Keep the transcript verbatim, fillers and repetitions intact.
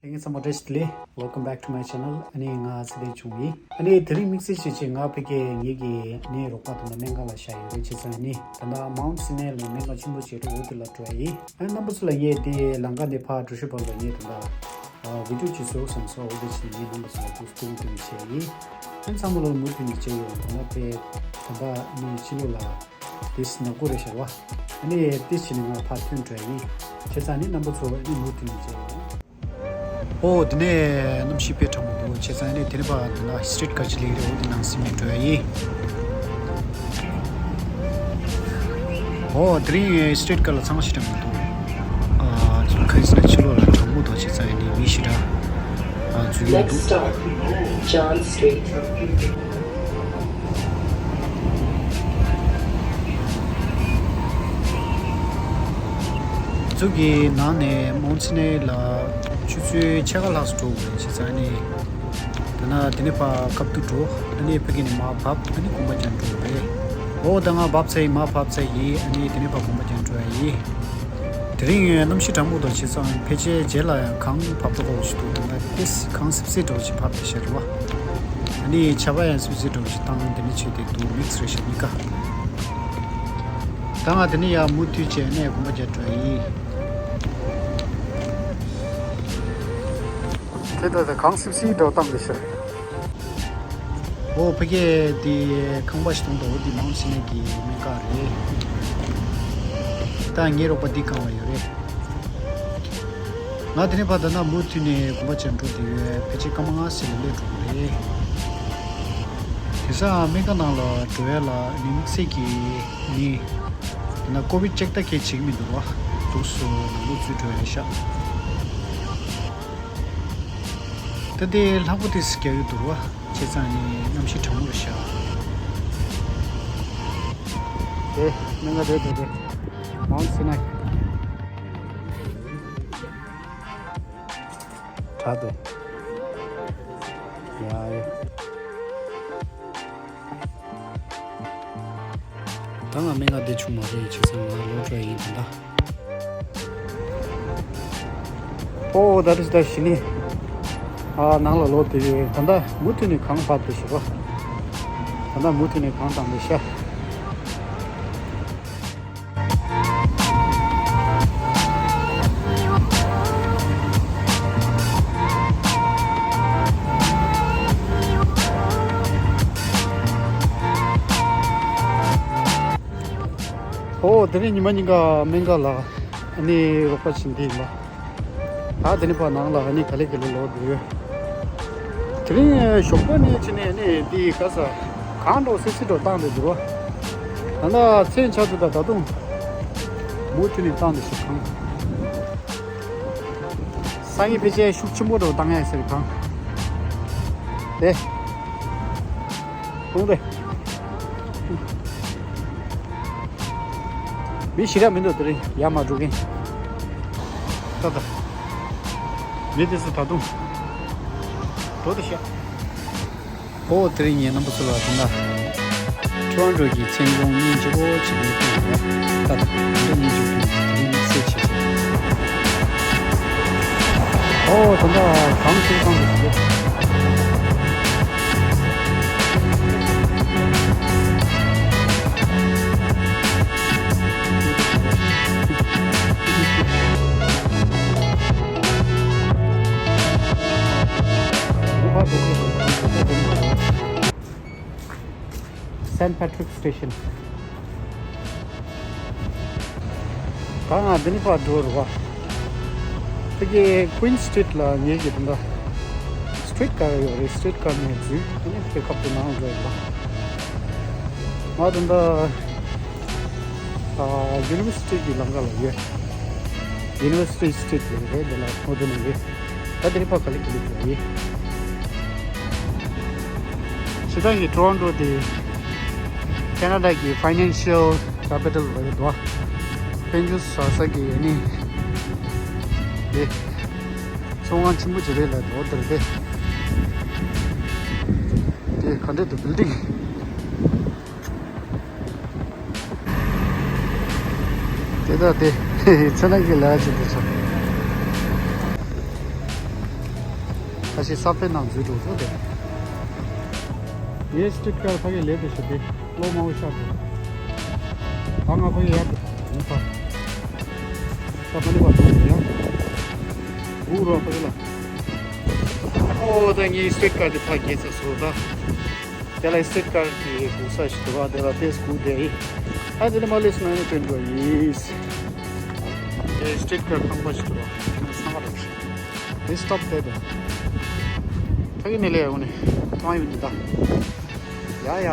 ལྷན་རྒྱས་ཚང་མ་བཀྲ་ཤིས་བདེ་ལེགས། Welcome back to my channel. ཨ་ནི་ང་ཚེ་བརྟན་ཆུང་ཡིན། ཨ་ནི་དེ་རིང་དམིགས་བསལ་བྱས་བྱས་ང་ཕ་གིའི་ངེད་ཀྱི་ནི་རོགས་པ་དང་སྨན་ཁང་ལ་བཞག་ཡོད་རེད། བྱས་ཙང་ནི་ད་ལྟ་Mount Sinai ལ་སྨན་ཁང་ཆེན་པོ་ཅིག་ཡོད་རེད། འོ་དེ་ལ་འགྲོ་ཡ་ཡིན། ཨ་ནི་རྣམ་པ་ཚོ་ལ་ངས་དེ་ལམ་ཁ་ནས་ཕར་འགྲོ་ཤུལ་བར་ལ་ངས་ད་ལྟ་ཨ་བི་ཌིའོ་ཅིག་བཟོ་བསམ་སོང་། འོ་དེ་བྱས་ནས་ངས་རྣམ་པ་ཚོ་ལ་ཏོག་ཙམ་སྟོན་སྟོན་བྱས་ཡིན། ཨ་ནི་ཚང་མ་ལ་མུ་མཐུད་ནས་བྱས་ཡོད། ང་ཕ་ད་ལྟ་ནི་ཕྱི་ལོགས་ལ། དེས་ནག་པོ་རེད་ཤག་པ། ཨ་ནི་དེ་བྱས་ནས་ང་ཕར་ཐོན་འགྲོ་ཡ་ཡིན། བྱས་ཙང་ནི་རྣམ་པ་ཚོ་ཨ་ནི་མུ་མཐུད་ནས་མཇལ་ཡོང་། ཨོ་དེ་ནས་གནམ་གཤིས་དཔེ་གྲང་མོ་འདུག་བྱས་ཙང་ནི་དེ་ནས་ཕར་འདི་ན་སི་ཊི་རི་ཊི་ག་ཅི་ལེགས་རེད། འོ་དེ་ནང་སེམས་ནས་འགྲོ་ཡ་ཡིན། ཨོ་དེ་རིང་སི་ཊི་རི་ཊི་ག་ལ་ཚང་མ་ཞེ་དྲག་མི་འདུག་ཨ་ཅིག་ག་ཡིན་ཟེར་ན་ཕྱི་ལོགས་ལ་གྲང་མོ་འདུག་བྱས་ཙང་ནི་མི་ཞེ་དྲག་ཨ་འཛུལ་གྱི་མི་Next འདུག stop, John Street. འཛུགས་ཀྱི་ནང་ནས་མོན་སི་ནེ་ལ་ཆུ་ཚོད་ཕྱེད་ཀ་ལྷག་ཙམ་འགྲོ་དགོས་རེད། བྱས་ཙང་ནི་ད་ན་དེ་ནས་ཕར་ཁབ་ཏུ་འགྲོ། ཨ་ནི་ཕ་གི་ནས་མར་བབས། ཨ་ནི་གོམ་པ་རྒྱག་འགྲོ་རེད། འོ་ད་ང་བབས་ཚར་ཡིན། མར་བབས་ཚར་ཡིན། ཨ་ནི་དེ་ནས་ཕར་གོམ་པ་རྒྱག་འགྲོ་ཡ་ཡིན། དེ་རིང་གནམ་གཤིས་གྲང་མོ་འདུག་བྱས་ཙང་ཕལ་ཆེར་རྗེས་ལ་ཡང་གངས་བབས་འགྲོ་དགོས་ཞིག་འདུག་ད་ལྟ་ཏིས་གངས་སིབ་སིབ་འདྲ་བོ་ཞིག་བབས་བསྡད་ཤག་རེད་བ། ཨ་ནི་ཆར་པ་ཡང་སིབ་སིབ་འདྲ་བོ་ཞིག་བཏང་། དེ་ནས་བྱས་ཏེ་འདུག་མིག་སི་རེད་ཤག་གཉིས་ཀ། ད་ང་དེ་ནས་ཡར་མུ་མཐུད་བྱས་ནས་གོམ་པ་རྒྱག་འགྲོ་ཡིན། དེ་ལྟ་སྟེ་གངས་སིབ་སིབ་འདྲ་བོ་བཏང་བསྡད་ཤག་འོ་ཕ་གིའི་དེ་ཁང་པ་ཞིག་མཐོང་འདུག་འོ་དེ་མོན་སི་ནེ་གི་སྨན་ཁང་རེད། ད་ངའི་རོགས་པ་འདི་སྒང་ལ་ཡོད་རེད། ང་དེ་ནས་ཕར་ད་ན་མུ་མཐུད་ནས་གོམ་པ་རྒྱག་འགྲོ་བསྡད་ཡོད། ཕལ་ཆེར་སྐར་མ་ལྔ་ཙམ་ལ་སླེབས་འགྲོ་གི་རེད། དེང་སང་སྨན་ཁང་ནང་ལ་འགྲོ་ཡ་ལ་ནི་དམིགས་བསལ་གྱི་ནི་ད་ན་ཀོ་བིད་ཅེག་ད་གས་བྱེད་ཀྱི་མི་འདུག་བ། འདུག་སེ་ནང་ལོགས་ཚུད་འགྲོ་ཡ་ཤག་ད་དེ་ལྷག་པོ་དེ་སི་རྒྱག་གི་འདུག་བ། བྱས་ཙང་ནི་གནམ་གཤིས་གྲང་མོ་རེད་ཤག་དེ་སྨན་ཁང་དེ་དེ་དེ་མོན་སི་ནེ་དྲ་དེ་ཡ་ཡ། ད་ང་སྨན་ཁང་བསྡད་ཆོག་མ་རེད། བྱས་ཙང་ང་ལོག་འགྲོ་ཡ་ཡིན་ད་ལྟ། ཨོ་ད་རེས་ད་གཞི་ནས་ཨ་ནང་ལ་ལོག་བསྡད་ཡོད། ད་ལྟ་མུ་མཐུད་ནས་གངས་བབས་བསྡད་ཤག་པ། ད་ལྟ་མུ་མཐུད་ནས་གངས་བཏང་བསྡད་ཤག་ཨོ་དེ་རིང་ཉི་མ་གཉིས་ཀ་སྨན་ཁང་ལ་ཨ་ནི་རོགས་པ་བྱེད་འདི་ཡིན་པ། ད་དེ་ནས་ཕར་ནང་ལ་ཨ་ནི་ག་ལེ་ག་ལེ་ལོག་འགྲོ་ཡོད། དེ་རིང་ཞོགས་པ་ནས་ཕྱིན་ནས་ཨ་ནི་འདི་ག་ས་གངས་འདྲ་བོ་སིབ་སིབ་འདྲ་བོ་བཏང་བསྡད་འདུག་བ། ད་ལྟ་མཚན་ཆ་དུ་ད་ད་དུང་མུ་མཐུད་ནས་བཏང་བསྡད་ཤག་གངས། སང་ཉིན་ཕལ་ཆེར་ཤུགས་ཆེན་པོ་འདྲ་བོ་བཏང་ཡ་ཟེར་གངས་དེ། ཐུང་རེད། མི་ཞེ་དྲག་མི་འདུག་དེ་རིང་ཡར་མར་འགྲོ་མཁན། ད་ད། མི་དེ་ཚོ་ད་དུང་འགྲོ་དེ་ཤག་ཨོ་དེ་རིང་ངས་རྣམ་པ་ཚོ་ལ་དེ་འདྲ་ཊོ་རོན་ཊོ་གི་མཚན་གཞུང་སྙིང་རྗེ་པོ་ཅིག་ཡོད་པ་ད་ད་དེ་འདྲ་སྙིང་རྗེ་པོ་དེ་རིང་གསལ་བྱེད་ཀྱི། ཨོ་ད་ད་གངས་ཆེ་གངས་ཆེ། Saint Patrick Station. ད་ང་འདི་ནས་ཕར་འགྲོ་རུ་བ། དེ་གའི་Queen Street ལ་ངེད་ཀྱི་དེ་འདྲ་སི་ཊི་རི་ཊི་ཀར་ཡོད་རེད། སི་ཊི་རི་ཊི་ཀར་ནས་འཛུལ། དེ་ནས་དེ་ཁབ་ཏུ་ནང་འགྲོ་ཡོད་པ། ང་དེ་འདྲ་ཨ་ཡུ་ནི་ཝར་སི་ཊི་གི་ལམ་ཁ་ལ་ཡོད། ཡུ་ནི་ཝར་སི་ཊི་སི་ཊི་རི་ཊི་ལ་རེད། དེ་ལ་ཧོ་དེ་ནས་རེད། ད་དེ་ནས་ཕར་ག་ལེ་ག་ལེ་འགྲོ་ཡིན། སྤྱིར་བཏང་གི་ཊོ་རོན་ཊོ་དེ་ཁེ་ན་ཌ་གི་ཕའི་ནན་ཤལ་ཀེ་པི་ཊལ་རེད་འདུག་དཔལ་འབྱོར་བཟོ་ས་གི་ཨ་ནི་དེ་ཚོང་ཁང་ཆེན་པོ་ཅིག་རེད་ལབ་འདུག་དེར་དེ་དེ་ག་འདྲས་འདུག་བིལ་ཌིང་། དེ་དག་དེ་ཚེ་ན་གི་ལས་ཀ་བྱེད་དུ་ཆོག་ཁ་ཤས་ས་ཕེ་ནང་འཛུལ་འགྲོ་ཚོ་དེ། ངའི་སི་ཊི་རི་ཊི་ཀར་ཕ་གི་ལས་དེ་ཞུ་དེ་གློག་དམར་པོ་ཤར་འགྲོ། ད་ང་ཕ་གི་ཡར་འགྲོ་མི་ཕ། ད་ཕ་ནི་བ་ཐོག་ཡ། འུ་རོ་ཕ་གི་ལ། ཨོ་ད་ངའི་སི་ཊི་རི་ཊི་ཀར་དེ་ཕ་གི་ཚ་སོ་ད། དེ་ལ་སི་ཊི་རི་ཊི་ཀར་གི་སྒུག་ས་ཞིག་འདུག་ག་དེ་ལ་དེ་སྒུག་བསྡད་ཡིན། ཨ་དེ་ནི་མ་ལས་སུ་ན་ནི་དོན་འགྲོ་ཡིས། དེ་སི་ཊི་རི་ཊི་ཀར་ཁང་པ་ཞིག་འདུག་ག་ས་མ་རེད། དེ་སི་ཊོབ་དེ་དེ། ཕ་གི་ནས་ལས་ཡོང་ནས་གང་ཡོང་འདི་ད། ཡ་ཡ།